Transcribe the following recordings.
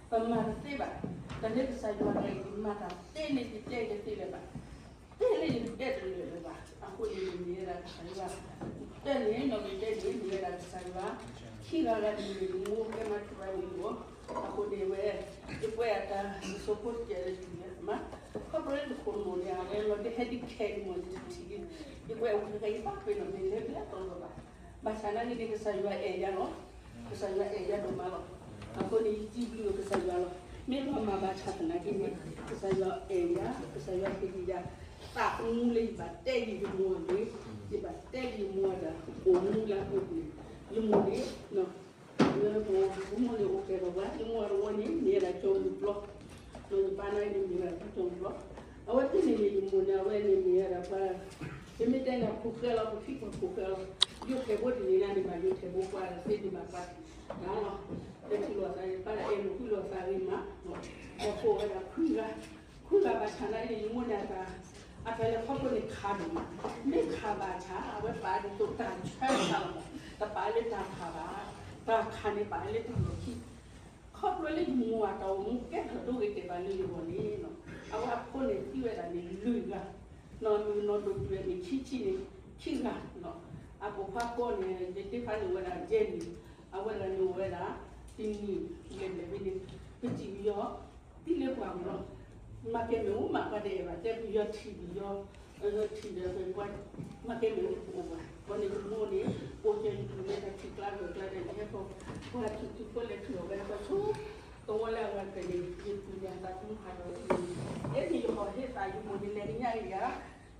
ပမၤတသ့ဘၣ်. တၢ်လၢကစၢ်ယွၤတဂၤအံၤ မၤတၢ်သ့န့ၣ် ယတဲကသ့လၢၤဘၣ်, တဲလၢယတဲတလၢာ်လၢၤဘၣ်. အဃိန့ၣ် မ့ၢ်ဝဲဒၣ်ကစၢ်ယွၤ, တဲန့ၣ် နီၢ်မ့ၢ်တဲန့ၣ် မ့ၢ်ဝဲဒၣ်ကစၢ်ယွၤ, ခံဂၤဂၤန့ၣ် မ့ၢ်မိၢ်ကဲမၤထူၣ်ဘၣ်န့ၣ်လီၤ. အဃိန့ၣ်ဝဲ ယကွဲးအတၢ်ဆိဖိတကဲလၢၤတံၢ်လၢမး, ခီဖျိလၢတခိၣ်မိၢ်န့ၣ် အဝဲလီၤဒုးဟဲဒုးခဲဒုးမိၢ်တထံၣ်, ယကွဲးအဝဲတဂၤအံၤဘၣ်ဖဲနီၢ်မ့ၢ်လဲၤဘျါတီၤလီၤဘၣ်. ဘၣ်ဆၣ်နာ်က့န့ၣ် ကစၢ်ယွၤအဲၣ်ယၤလီၤ. ကစၢ်ယွၤအဲၣ်ယၤဒိၣ်မးလီၤ. အဃိန့ၣ် ယစံးဘျုးကစၢ်ယွၤလီၤ. မ့ၢ်လီၤမၢ်ဘၣ်ဆၣ်သနာ်က့န့ၣ် ကစၢ်ယွၤအဲၣ်ယၤ, ကစၢ်ယွၤဟ့ၣ်ယၤ သးသမူလၢယဘၣ်တဲဒ်ယမိၢ်အဂ့ၢ်, ယဘၣ်တဲဒ်ယမိၢ်အတၢ် အိၣ်မူလၢအပူၤန့ၣ်, ယမိၢ်န့ၣ် ယမိၢ်န့ၣ်အိၣ်ဖျဲၣ်ထီၣ်ပှၤ, ယမိၢ်အတဝီန့ၣ် မ့ၢ်ဝဲဒၣ်ကၠီမုၢ်ပျီ, ဒီးယပၢ်နာ်က့န့ၣ် မ့ၢ်ဝဲဒၣ်ကၠီမုၢ်ပျီ. အဝဲသ့ၣ်န့ၣ်န့ၣ် ယမိၢ်န့ၣ် အဝဲန့ၣ်မ့ၢ်ဝဲဒၣ်ပှၤ, ပမ့ၢ်တဲန့ၣ် ဖိၣ်ဃဲလီၤ, ပဖံပှၤဖိၣ်ဃဲလီၤ. ယိၤထဲးဘိတနံၤန့ၣ်န့ၣ်ဘၣ် ယိၤထဲးဘိပှၤသ့န့ၣ်ဘၣ်ပှၤ, တၢ်လီၤ, ပထံၣ်လိာ်သးန့ၣ် ပှၤအဲၣ်လိာ်ကွံလိာ်သးဂ့ၤမး, ပှၤဖိၣ်ဝဲဒၣ်ခွံဂၤ, ခွံဂၤဘၣ်ဆၣ်နာ်က့န့ၣ် ယမိၢ်န့ၣ်အတၢ်, အတၢ်လဲၤခီဖျိန့ၣ်ခးဒိၣ်မး, မ့ၢ်ခးဘၣ်ဆၣ် အဝဲပာ်ဒ်သိးတၢ်ဆၢတၢ်လီၤမး, တပာ်လၢတၢ်ခးဘၣ်, တၢ်ခးန့ၣ်ပာ်လၢတလီၢ်ခံ ခီဖျိလၢယမိၢ်အတၢ်အိၣ်မူကဲထီၣ်ဒိဂ့ၤတဲာ်ဘၣ်လၢယဂီၢ်န့ၣ်, အဝဲအဖိန့ၣ်သံဝဲဒၣ်န့ၣ်လွံၢ်ဂၤ, နီၢ်မ့ၢ်နီၢ်ဒိၣ်တုၤန့ၣ် ခံဆံန့ၣ် ခံဂၤ, အပိာ်ခွါဃီန့ၣ် ယတဲဖးန့ၢ်ဝဲဒၣ်ယဲၢ်နံၣ်, အဝဲဒၣ်န့ၣ်အိၣ်ဝဲဒၣ် တနံၣ်လဲၣ်ဘျဲၣ်ဘ့ၣ်န့ၣ်, ပစံးပယီၤ သံလၢပှၢ်ပူၤလီၤ. မၤကဲမ့ၢ်အူမး ပှၤတအဲၣ်ဘၣ် တဲပယီၤထံၣ်ပယီၤ, ထံၣ်ဒီးပှၤ မၤကဲမ့ၢ်အူတအိၣ်ဘၣ်. ပှၤန့ၣ်ယမိၢ်န့ၣ် အိၣ်ကဲယပုၢ်မ့ၢ်တၢ်ထံၣ်ကျါဂၢၢ်ကျါဒီး ယဟဲခီ, ပှၤထံၣ်တုၤဖိလဲၤထံၣ်အီၤဝဲ ပှၤဆိ ကဝီၤလၢအဂၤတဖျၢၣ်န့ၣ် ယပုၢ်ယသးသမူဟးထီၣ်, အဲၣ်ဒိးယဟီၣ်ဟ့သး ယမိၢ်န့ၣ်လဲၤကညးက့ၤယၤ,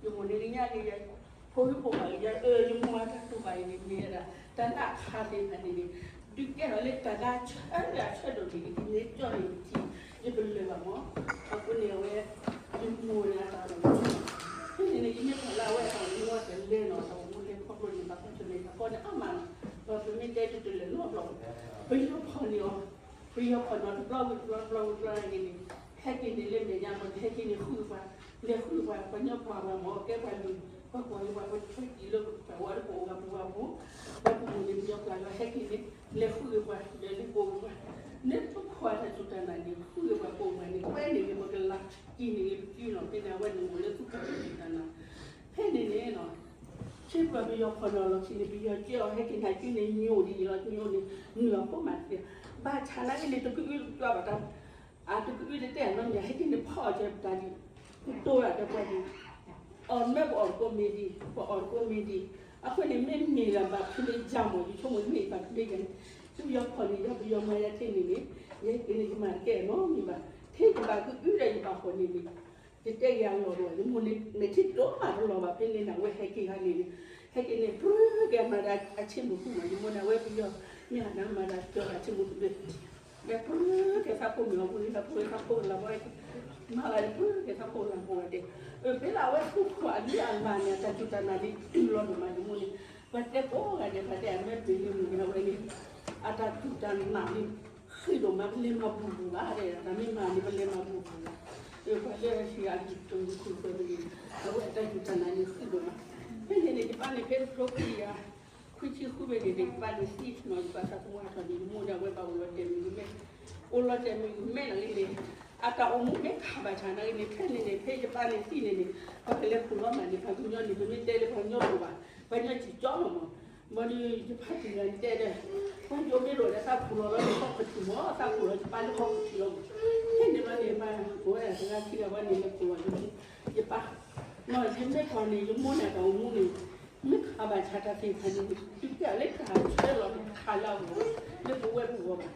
ယမိၢ်န့ၣ်ကညးက့ၤယၤ, ဖိဂုၢ်ဖိဘၣ်က့ၤယၤ, ယမိၢ်အတၢ်တူၢ်ဘၣ်အံၤန့ၣ် မ့ၢ်ဝဲဒၣ် တၢ်လၢအခါသ့ၣ်တဖၣ်န့ၣ်န့ၣ်, ဒုးကဲထီၣ်လၢတၢ်လၢအဆၢလၢအဆၢဒိၣ်န့ၣ် ယမ့ၢ်ကၠီန့ၣ် ယပလၢၢ်ဘၣ်မး, အဃိန့ၣ်အဝဲ ယမိၢ်န့ၣ်အတၢ်အိၣ်မူ, ဖဲန့ၣ်န့ၣ် ယမ့ၢ်ကွၢ်လၢအဝဲအတၢ်အိၣ်မူအတၢ်လဲၤနီၤ အတၢ်အိၣ်မူလဲၤခီဖျိန့ၣ် ဘၣ်ကွၢ်ဆၢၣ်မဲာ်တၢ်ကီန့ၣ်အါမးနီၤ, ဒီးပမ့ၢ်တဲဒ်တလၢာ်နီတဘျီ, ပယီၤဖီၣ်န့ၢ်အီၤ, ပယီၤဖီၣ်န့ၢ်အီၤတဘျီဝံၤတဘျီတဘျီဝံၤတဘျီန့ၣ်န့ၣ်, ဟဲက့ၤန့ၣ်လၢမဲာ်ညါမး ဟဲက့ၤန့ၣ်ဃုပှၤ, လဲၤဃုပှၤ ပှၤညီကွၢ်ပှၤမး ကဲပှၤလုၢ်, ပှၤကွၢ်လၢပှၤ ပှၤထွဲကံၢ်လၢပှၤဝဲတပအိၣ်ဂၤပှၤပူၤ, ပှၤတမုၢ်န့ၣ် ပယီၤကွၢ်လီၤ ဟဲက့ၤန့ၣ် လဲၤဃုပှၤ လဲၤလဲၤကိးပှၤ, လၢသူၣ်ခိၣ်အတၢ်စူၢ်တၢ်နာ်န့ၣ် ဃုပှၤကိးပှၤန့ၣ် ကွဲန့ၢ်ဂ့ၤပကလၤ, ကံၢ်န့ၢ်ဂ့ၤပကုလီၤ, ဖဲန့ၣ်အဝဲန့ၣ်အိၣ်လၢသူၣ်ခိၣ်တၢ်စူၢ်တၢ်နာ်, ဖဲန့ၣ်န့ၣ် ဆ့ပှၤပယီၤဖီၣ်န့ၢ်အီၤလီၢ်ခံန့ၣ် ပယီၤကဲအီၤ ဟဲက့ၤနၤက့ၤန့ၣ် ညိးဒ်အံၤလီၤ ညိးန့ၣ် နုာ်အီၤဖိမးတသ့, ဘၣ်ဆၣ်နာ်က့န့ၣ် တကအုတကၠွဘၣ်တၢ်, အတကအုတတဲနီတမံၤ ဟဲက့ၤန့ၣ်ဖီၣ်အီၤကဲပတၢ်ဒ်, ကတိၤတၢ်ဒီးပှၤဒ်, အီၣ်မ့ၢ်ပအီၣ်တကိးမ့ၢ်ဒ်, ပအီၣ်တကိးမ့ၢ်ဒ်, အဃိန့ၣ် မ့မ့ၢ်လၢဘၣ်ဖုးလၢယၤမး ယဆိကမိၣ်မ့ၢ်ဘၣ်ဖုးလၢယၤန့ၣ်, ပယီၤဖီၣ်န့ၢ်ယၤ ပယီၤမၤယၤထဲန့ၣ်န့ၣ်, ယဟဲက့ၤန့ၣ် ယမၤတကဲနီတမံၤဘၣ်, ထဲယဘၣ်ကအုဒီးယဘၣ်ဖီၣ်န့ၢ်န့ၣ် ယတဲယၤလီၤဒီး ယမိၢ်န့ၣ် မဲာ်ထံတဒိၣ်မးတလီၤဘၣ် ဖဲန့ၣ်န့ၣ် အဝဲဟဲက့ၤဂၤန့ၣ်န့ၣ်, ဟဲက့ၤန့ၣ် ပြၢက့ၤမၤဒၣ်အဆ့မုၢ်ဃုမး ယမိၢ်န့ၣ် အဝဲပယီၤ မ့ၢ်အနၢ်မၤဒၣ်ကၠီအဆ့မုၢ်တဘ့ၣ်, လဲၤပြၢက့ၤသးဖိမ့ၢ်အီၤ ပှၤသးဖိသးဖိလၢ်ဘၣ်, မၤလၢန့ၣ် ပြၢက့ၤသးဖိလၢ်ဘၣ်ဝဲတဲ, ဖဲလၢအဝဲသူၣ်ခိၣ်အလုၢ်အလၢ်န့ၣ် အတၢ်စူၢ်တၢ်နာ်န့ၣ် တုၤလီၤဒိၣ်မး ယမိၢ်န့ၣ်, ပှၤတဲကိးဂၤဒဲး ပှၤတဲအမဲာ်ပ့ၤလၢမုၢ်န့ၣ် အဝဲန့ၣ် အတၢ်စူၢ်တၢ်နာ်န့ၣ် ဃံးဒိၣ်မးပလဲၤမၤဘူၣ်ဘူၣ်ဘၣ်, တၢ်မ့ၢ်မၤန့ၣ် ပလဲၤမၤဘူၣ်ဘူၣ်ဘၣ်, ပှၤလၢအဟံးအဟံးတမုၢ်ဃုာ်ဃုာ်န့ၣ်, အဝဲအတၢ်စူၢ်တၢ်နာ်န့ၣ်ဃံးဒိၣ်မး, ဖဲန့ၣ်န့ၣ် ယပၢ်န့ၣ် ဖဲတဖျိခွံယၤ, ခွံဆံဃုဖဲန့ၣ်န့ၣ် ယပၢ်န့ၣ်သံနီၤ ယပၢ်သးသမူဟးထီၣ်န့ၣ် ယမိၢ်န့ၣ် အဝဲဘၣ်အိၣ်လီၤတဲာ်မုၢ်ကမဲ, အိၣ်လီၤတဲာ်မုၢ်ကမဲနာ်က့န့ၣ်, အတၢ်အိၣ်မူမ့ၢ်ခးဘၣ်ဆၣ်နာ်က့န့ၣ် ဖဲန့ၣ်န့ၣ် ဖဲယပၢ်န့ၣ်သံန့ၣ်န့ၣ် ပှၤကလဲၤခူၣ်လီၤမးန့ၣ် ပှၤကညီန့ၣ် ပမ့ၢ်တဲလၢပှၤကညီတအိၣ်ဘၣ်, ပှၤကညီစံၣ်ကၠီလီၤမး, ဘၣ်ဒီး ယဖါတံၢ်ဂၤန့ၣ်တဲဒီး, ပှၤကညီမ့ၢ်တအိၣ်ဒီးသးခူၣ်လီၤလၢဟီၣ်ခိၣ်ထံးမး သးခူၣ်လီၤယပၢ်လၢဟီၣ်ခိၣ်ထံးလီၤမး, ဖဲန့ၣ်လီၤန့ၣ် ပှၤကိးဝဲဒၣ်တဂၤခံဂၤဝဲန့ၣ် လဲၤခူၣ်လီၤယပၢ်, ယမ့ၢ်ကွၢ်န့ၣ် ယမိၢ်န့ၣ်အတၢ်အိၣ်မူန့ၣ် မ့ၢ်ခးဘၣ်ဆၣ်တၢ်သ့ၣ်တဖၣ်န့ၣ် ဒုးကဲလၢတၢ်ဆၢလီၤခးလၢအဂီၢ် လၢပဝဲပဂီၢ်ဘၣ်.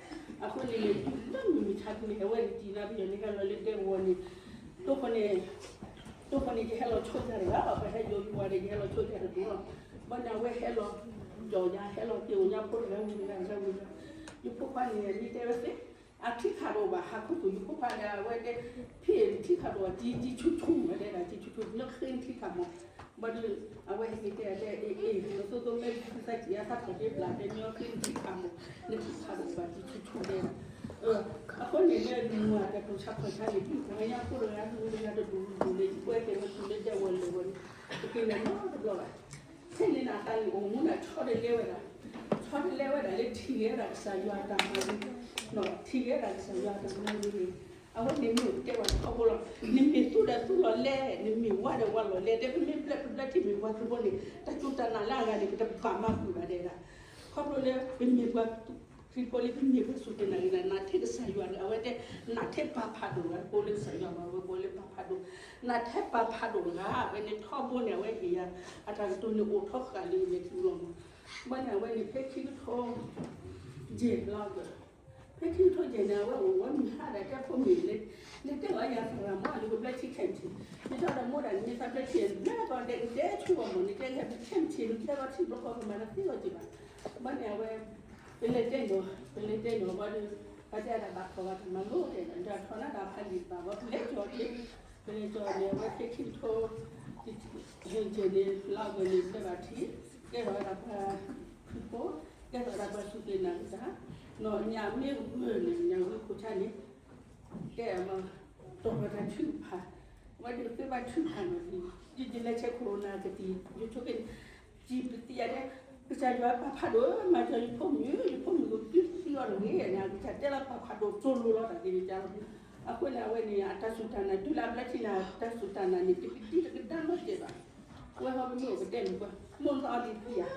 အဃိန့ၣ်န့ၣ် တုၤလၢမုၢ်မဆါတနံၤ အဝဲန့ၣ်တံၢ်နၤပယီၤန့ၣ် ဟဲလီၤလၢဒဲကဝီၤန့ၣ် တိၢ်ဃီန့ၣ် တိၢ်ဃီန့ၣ် ယဟဲလီၤဆိကတၢၢ်တဂၤလီၤ. ပှၤဟဲယိၤယွၤဒီး ယဟဲလီၤဆိကတၢၢ်တဒူၣ်လီၤ. ဘၣ်န့ၣ် အဝဲဟဲလီၤ ကၠီၣ်ယၤ ဟဲလီၤက့ၤအိၣ်ညါဖိတဂၤဝံၤတဂၤတဂၤဝံၤဒီး ယဖိခွါန့ၣ် မ့ၢ်တဲဝဲသ့ အထံခးတအိၣ်ဘၣ် ဟးခူသူၣ် ယဖိခွါဒီး အဝဲတဲ ဖံ နထံခးတအိၣ် တံၤတံၤဆူၣ်ဆူၣ် ဝဲတဲဒၣ် တံၤဆူၣ်ဆူၣ် နဃ့နထံခးမး. ဘၣ်ဒီး အဝဲဟဲက့ၤတဲတဲ အ့ အ့ နသိသိမဲ နသးစံးယါသးထီၣ်က့ၤဘျး တဲညီဃ့နထံခးမး နထံခးတအိၣ်ဘၣ် တံၤဆူၣ်ဆူၣ်တဲဒၣ်. အဃိန့ၣ်လၢနမၤတၢ်တူၢ်ဆါခီၣ်ဆါန့ၣ် ဒုးပှၤညါဖိတဂၤ ဖိတဂၤတဒူၣ်ဒူၣ်န့ၣ် ယကွဲက့ၤဝဲတုၤလၢဒဲကဝီၤလၢာ်ဝဲန့ၣ် တက့ၤလဲၤနီတဘျီဘၣ်. ဖဲန့ၣ်န့ၣ် အတၢ်အိၣ်မူန့ၣ် ဆီတလဲဝဲဒၣ်, ဆီတလဲဝဲဒၣ်လၢထံၣ်ဝဲဒၣ်ကစၢ်ယွၤအတၢ်မၤန့ၣ်, ထံၣ်ဝဲဒၣ်ကစၢ်ယွၤတၢ်မၤန့ၣ်, အဝဲန့ၣ်မ့ၢ်တဲဝဲထီဘိလီၤ. နမ့ၢ်သူဒီးသူလီၤလဲၣ်, နမ့ၢ်ဝါဒီးဝါလီၤလဲၣ်, တဲပမ့ၢ်ဘျၢပဘျၢထံမ့ၢ်ဝါသဘိန့ၣ် တၢ်စူၢ်တၢ်နာ်လၢအဂၤန့ၣ် ပတဘၣ်မၤကွံာ်ဘၣ်ဒဲဒၣ်. ခီဖျိလၢပမ့ၢ်ပှၤခရံာ်ဖိလံ ပမ့ၢ်ပှၤစူၢ်က့ၤနာ်က့ၤလၢ နာ်ထဲကစၢ်ယွၤန့ၣ် အဝဲတဲ နာ်ထဲပၢ်ဖးဒိၣ်လၢ ပအိၣ်လၢကစၢ်ယွၤဘၣ်ဝဲ ပအိၣ်လၢပၢ်ဖးဒိၣ်, နာ်ထဲပၢ်ဖးဒိၣ်တဂၤ အဝဲန့ၣ်ထီဘိန့ၣ် အဝဲဟ့ၣ်ယၤ အတၢ်ကတိၤန့ၣ်အိၣ်ထီဃာ်လၢယမဲာ်ထံလီၤမး. ဘၣ်န့ၣ် အဝဲန့ၣ် ဖဲခံကထိ ယဲၢ်လီၤ ဖဲခံကထိယဲၢ်န့ၣ် အဝဲအိၣ်ဝဲမုၢ်ဟါဒီး တဲဖိမုၣ် လဲၤတဲလီၤယၤသရၣ်မး လၢကဘျၢထံခဲမုၢ်ထံး, မ့ၢ်တၢ်ဒီးမိၢ်ဒၣ်န့ၣ် မ့ၢ်သးဘျၢထံ ဘျၢကီးဒဲးကဒဲးဆူအီၤမးန့ၣ် တဲလၢခဲမုၢ်ထံး နကဲလီၤထံဘျီဃီ ကမၤတၢ်သ့လီၤက့ၤဘၣ်. ဘၣ်န့ၣ် အဝဲ ပလဲၤတဲနီၤ ပလဲၤတဲနီၤဘၣ်ဒီး ပတဲဒၣ်ဘၣ်ထီၣ်ဘၣ်တၢ်မၤလိတဲဒီး ဒီးထီၣ်နၤဒၣ်ဖးလံာ်တဘၣ်ဘၣ် ပလဲၤကၠီၤက့ၤ, ပလဲၤကၠီၤန့ၣ် အဝဲဖဲခံကထိ ယဲၢ်န့ၣ် လါအီကူးန့ၣ် ပလဲၤဘၣ်ထံး ကဲထီၣ်ဝဲဒၣ်ပှၤခရံာ်ဖိ, ကဲထီၣ်ဝဲဒၣ်ပှၤစူၢ်က့ၤနာ်က့ၤတၢ်, ဒီးညၣ်မ့ၢ်ဂၢၢ်န့ၣ် ညၣ်ဝံခိၣ်ဆါန့ၣ် တဲအမၤ တီၢ်ပှၤတၢ်ထုကဖၣ်, အဝဲဒၣ်သ့ဘၣ်ထုကဖၣ်နီၤ ဒ်လဲၤဆဲးခိၣ်ရိၣ်နၤကသံၣ် ယဆိကမိၣ် စံးပသံယၤတဲ ကစၢ်ယွၤပၢ်ဖးဒိၣ်ဧၢ မၤစၢၤယဖိမုၣ်ဧၢ ယဖိမုၣ်ကသံသံအီၤတဂ့ၤန့ၣ် ကစၢ်တဲလၢပၢ်ဖးဒိၣ်တိၢ်လိၤလီၤတၢ်က့ၤကစၢ်လီၤ. အဃိန့ၣ် အဝဲန့ၣ် အတၢ်စူၢ်တၢ်နာ်ဒုးလၢအဘျၢထံန့ၣ် တၢ်စူၢ်တၢ်နာ်န့ၣ် တကဒံတကဒါနီတစဲးဘၣ်. ဝဲဟီပမ့ၢ်အိၣ်ကတဲမ့ၢ်ပှၤ မိၢ်သးအီၤဒ်သံဧါ,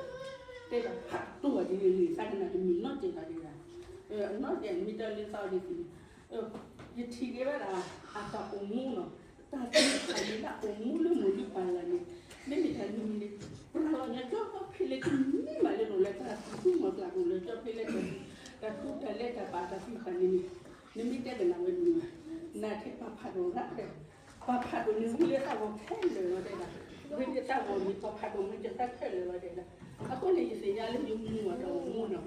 တဲတၢ်ဖးဒိၣ်အီၤဒ်န့ၣ် သးကနၣ်တမံၤနီတစဲးဘၣ်ဒ်န့ၣ်, နီတစဲးမ့ၢ်တဲလၢသးအီၤဒ်သံန့ၣ် ယထံၣ်က့ၤဝဲဒၣ် အတၢ်အိၣ်မူနီၤ, တၢ်သံတၢ်န့ၣ်လၢအအိၣ်မူလၢမိၢ်လုၢ်ပၢ်လၢ်န့ၣ်, မ့မ့ၢ်တၢ်မံၤမံၤန့ၣ် ပှၤလီၤညီကၠီဖဲလဲၣ်တမံၤမးလၢနအိၣ်လၢတၢ်သူၣ်မီၤကျၢ်အိၣ်လၢကၠီဖဲလဲၣ်တၢ် တၢ်ထူတၢ်လဲၤတၢ်ပာ်တၢ်သံတၢ်န့ၣ်န့ၣ်, နမ့ၢ်တဲကနၣ်ဝဲတမံၤဘၣ်, နာ်ထဲပၢ်ဖးဒိၣ်ရၣ် ပၢ်ဖးဒိၣ်န့ၣ် ဂ့ၤလၢသးဂီၤခဲလၢာ်လီၤတဲဒၣ်, ဂ့ၤလၢသးဂီၤန့ၣ် ပၢ်ဖးဒိၣ်မ့ၢ်တသးခဲလၢာ်လီၤတဲဒၣ်. အဃိန့ၣ် ယသ့ၣ်ညါလၢယမိၢ်အတၢ်အိၣ်မူနီၤ,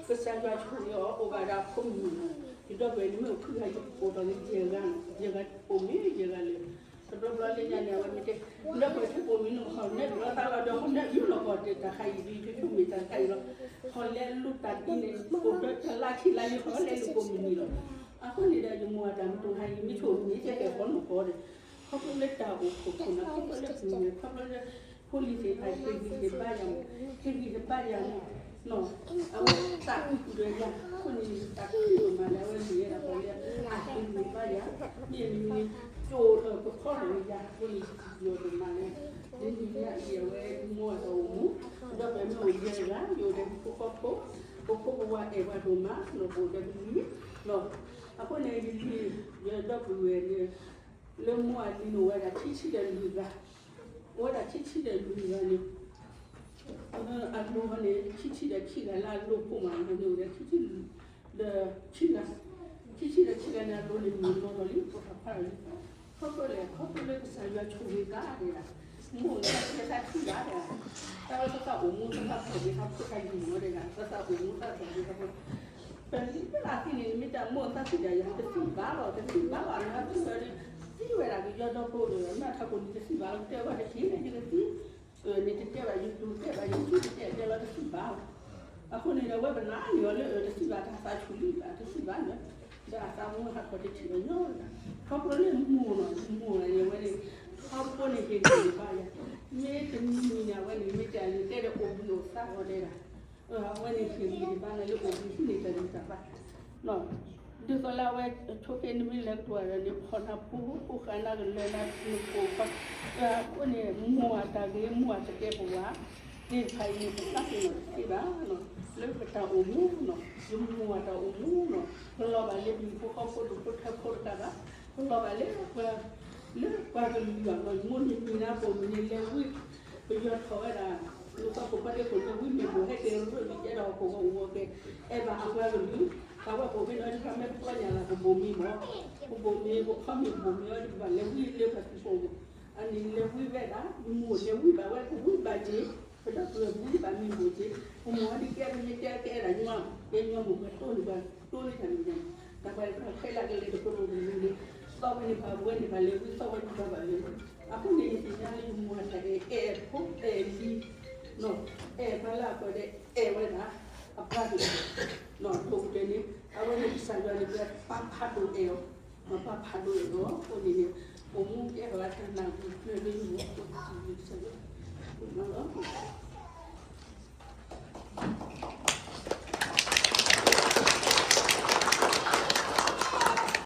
ကစၢ်ယွၤဆိၣ်ဂ့ၤအီၤ အိၣ်ဘၣ်ဒီးဖိမုၣ်နီၤ, ယဒီပုၢ်ဝဲၢ်န့ၣ်မ့ၢ်အိၣ်ခုဂၤ ယအိၣ်ဒီးယဲၢ်ဂၤနီၤ, ယဲၢ်ဂၤအိၣ်မ့ၢ်ယဲၢ်ဂၤလၢာ်, တဘျီဘျီလၢညါန့ၣ် အဝဲမ့ၢ်တဲ ဒီပုၢ်ဝဲၢ်ထဲပိာ်မုၣ်န့ၣ် ဟီၣ်နဲၣ်ဘျီသးလီၤဒီးဟီၣ်နဲၣ်ယူၢ်လီၤကီးတၢ်ခါအံၤဒ် ဆိဆိမ့ၢ်တၢ်ခါအံၤလီၤ, ဟီၣ်လဲၤလူၤတၢ်ဒ်န့ၣ် အိၣ်ဒီးတၢ်လၢခံလါယဟီၣ်လဲၤလူၤပိာ်မုၣ်န့ၣ်လီၤ. အဃိန့ၣ်ဒီး ယမိၢ်အတၢ်မုၢ်တိၢ်ဟါအံၤ မ့ၢ်ဆိၣ်မ့ၢ်ကဲကဲၤဃီနီၢ်ဃီဒီး ခီဖျိလၢတၢ်အိၣ်ဖှိၣ်ခိၣ်နၢ် ခီဖျိလၢပူၤန့ၣ် ခီဖျိလၢ ဖိလံၤသ့ၣ်တဖၣ် ဟ့ၣ်ဂံၢ်ဟ့ၣ်ဘါယၤ, ဟ့ၣ်ဂံၢ်ဟ့ၣ်ဘါယၤန့ၣ် အဝဲသးခုဒီးယၤ အဃိန့ၣ် သးခုဒိၣ်မးလၢအဝဲမ့ၢ်ဝဲဒၣ်ပှၤလၢအဟ့ၣ်ဂံၢ်ဟ့ၣ်ဘါယၤ, မ့ၢ်မ့ၢ်ကၠိလၢပခီလီၤယၤ အဃိန့ၣ် ယစံးဘျုးဒိၣ်မးလၢ လၢညါအံၤအဝဲမိၢ်အတၢ်အိၣ်မူ ဒီးပမ့ၢ်အိၣ်ယဲၢ်ဂၤ ယအိၣ်ဒီးဖိဃီဖိ, ပဖိပဝၤအဲၣ်ပှၤဒိၣ်မး လီၤဘိၣ်ဒီးပလံၤလီၤ. အဃိန့ၣ် ယလံၤ ယဒီပုၢ်ဝဲၢ်န့ၣ် လၢမိၢ်အလံၤန့ၣ်အိၣ်ဝဲဒၣ်ခံဆံဒီးလွံၢ်ဂၤ, အိၣ်ဝဲဒၣ်ခံဆံဒီးလွံၢ်ဂၤန့ၣ် အလိၤန့ၣ် ခံဆံဒီးခံဂၤလၢအလိၤဖိမး အလိၤန့ၣ်အိၣ်ဒီးခံဆံ ဒီးခံဂၤ, ခံဆံဒီးခံဂၤန့ၣ် အလိၤန့ၣ်မ့ၢ်လိၤလီၤလံ ပိာ်ခွါဖးလီၤလံ. ခီဖျိလဲၣ် ခီဖျိလၢကစၢ်ယွၤဆိၣ်ဂ့ၤသးဒဲဒၣ်, မိၢ်သးသံဘၣ်ဒဲဒၣ်, တၢ်လၢသးသးအိၣ်မူ သးသးဖျိးက့ၤသးဖိတၢ်ယံၤမ့ၢ်ဒဲဒၣ် သးသးအိၣ်မူ သးသးအိၣ်က့ၤသးဖိ ပလံၤသးသံန့ၣ် နမ့ၢ်တၢ်မိၢ်သးသံဒၣ်ယၤ တသံဘၣ်လီၤ တသံဘၣ်လီၤ နသံဝဲဒၣ် သံဝဲဒၣ်ကယီဒီဖိဒီး မ့ၢ်ထးခိၣ်န့ၣ် တသံဘၣ်လီၤ ကတဲဝဲတက့ၢ် ယကသံ န့ၣ်တတဲဘၣ် ယတူၢ်တဲဘၣ် ယထူတတဲတဲလီၤ တသံဘၣ်လီၤ. အဃိန့ၣ်ဒီး ဝဲပနာ်န့ၢ်အီၤလၢ တသံဘၣ် တၢ်သးဆူၣ်လံဘၣ် တသံဘၣ်လီၤ. ဒီးအသးမူဟးထီၣ်တထံၣ်ဘၣ်ညီဘၣ် ခီဖျိလၢမိၢ်နီၤ မိၢ်န့ၣ် အဝဲန့ၣ် ထီဘိန့ၣ် ဟ့ၣ်ဂံၢ်ဟ့ၣ်ဘါယၤ မ့ၢ်တမံၤမံၤန့ၣ် အဝဲန့ၣ် မ့ၢ်တဲလၢတဲဒီးအိၣ်ဘှံးအိၣ်သါအီၤဒဲဒၣ် အဝဲန့ၣ်ဟ့ၣ်ဂံၢ်ဟ့ၣ်ဘါနၤလၢအိၣ်ဘှံးဟံးန့ၢ်တၢ်ဂံၢ်တၢ်ဘါ ဒ်သိးလၢအဝဲဆိးက့နမ့ၢ်လဲၤကတိၤဒီးန့ၣ် ဖီၣ်နၤဖိ ဖိဃာ်နၤကလၢၤနၤနဖိခွါ အဃိန့ၣ် မိၢ်အတၢ်ဂ့ၤ မိၢ်အတကဲပဝး သ့ၣ်တဖၣ်အံၤန့ၣ် ပသးပ့ၤနီၣ်တသ့ဘၣ်နီၤ လၢပတၢ်အိၣ်မူနီၤ ယမိၢ်အတၢ်အိၣ်မူနီၤ ပလီၤဘၣ်လၢပဟံၣ်ဖိဃီဖိဒိၣ်ဖိထၢဖိတကးဘၣ် ပလီၤဘၣ်လၢ လၢပှၤကလုာ်အဂီၢ် မိၢ်န့ၣ်မံၤနၤပိာ်မုၣ်န့ၣ်လဲၤဝံ ပယီၤထီၣ်ဝဲဒၣ် လူၤသီခိၣ်ဖီဒ့ခိၣ်လဲၤဝံမ့ၢ်ဘိၣ်ဟဲက့ၤရၢၢ်ဝံကဲဒီးဟီၣ်ခိၣ်ဂီၢ်အိၣ်ဝီၤက့ၤ အဲၣ်ဘၣ်အပှၤကလုာ် တၢ်ဝဲပိာ်မ့ၢ်နီၤတခါမ့ၢ်ပျီညၣ်လၢပဘိၣ်မ့ၢ်မ့ၢ် ပဘိၣ်မ့ၢ်ပခီမ့ၢ်ဘိၣ်မ့ၢ်အီၤ ပဘၣ်လဲၤဝံလၢပှၤသုးဖိအဂီၢ် အန့ၣ်လဲၤဝံဝဲဒၣ် မိၢ်လဲၤဝံဘၣ်ဝဲ ပဝံဘၣ်က့ၤ ပဒီပုၢ်ဝဲၢ်ဝံဘၣ်မ့ၢ်ဘိၣ်က့ၤ ပမိၢ်အီၤဒ်ကဲပမ့ၢ်တဲကဲအဲၣ်ဒၣ်ညီ ကဲညီမိၢ်ပှၤတိၢ်န့ၢ်ပှၤ တိၢ်န့ၢ်တၢ်န့ၣ် တၢ်ပှၤခဲလၢာ်ကလဲၤတကရူၢ်တကရူၢ်န့ၣ် သီၣ်ဝဲန့ၣ်ပှၤဝဲန့ၣ်ပှၤလဲၤဝံ သီၣ်ဝဲန့ၣ်ပှၤဘၣ်လဲၤဝံ အဃိန့ၣ် ယသ့ၣ်ညါလၢယမိၢ်အတၢ်အဲၣ် အဲၣ်ဖိအဲၣ်လံၤ အဲၣ်ပှၤလၢအပှၤဒီးအဲၣ်ဝဲဒၣ် အပှၤတဂၤ ဒီးပတဲန့ၣ် အဝဲန့ၣ်ကစၢ်ယွၤန့ၣ် ပှၤပၢ်ဖးဒိၣ်အဲၣ်အီၤ ပၢ်ဖးဒိၣ်အဲၣ်အီၤ အဃိန့ၣ်န့ၣ် အိၣ်မူကဲထီၣ်လၢတၢ်နာ်ဂ့ၤကျၢၤလၢယမိၢ်အဃိန့ၣ် ကစၢ်ယွၤ မၤလီၤ